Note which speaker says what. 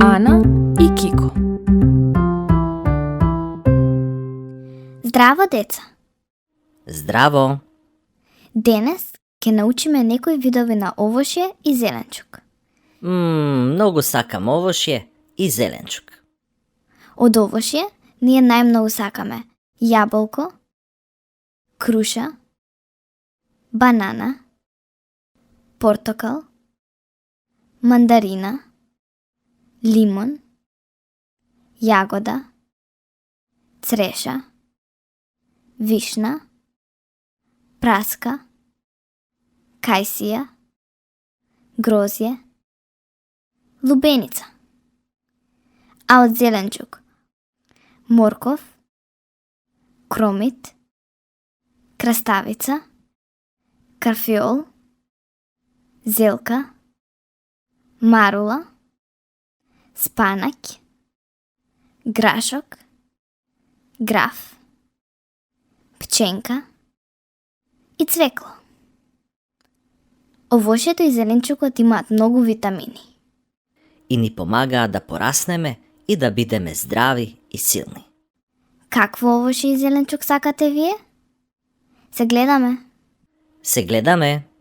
Speaker 1: Ана и Кико.
Speaker 2: Здраво, деца!
Speaker 3: Здраво!
Speaker 2: Денес ќе научиме некои видови на овошје и зеленчук.
Speaker 3: Многу сакам овошје и зеленчук.
Speaker 2: Од овошје ние најмногу сакаме јаболко, круша, банана, портокал, мандарина, лимон, јагода, цреша, вишна, праска, кајсија, грозје, лубеница. А од зеленчук морков, кромит, краставица, карфиол, зелка, марула, спанаќ, грашок, граф, пченка и цвекло. Овошјето и зеленчукот имаат многу витамини
Speaker 3: И ни помагаат да пораснеме и да бидеме здрави и силни.
Speaker 2: Какво овошје и зеленчук сакате вие? Се гледаме!
Speaker 3: Се гледаме!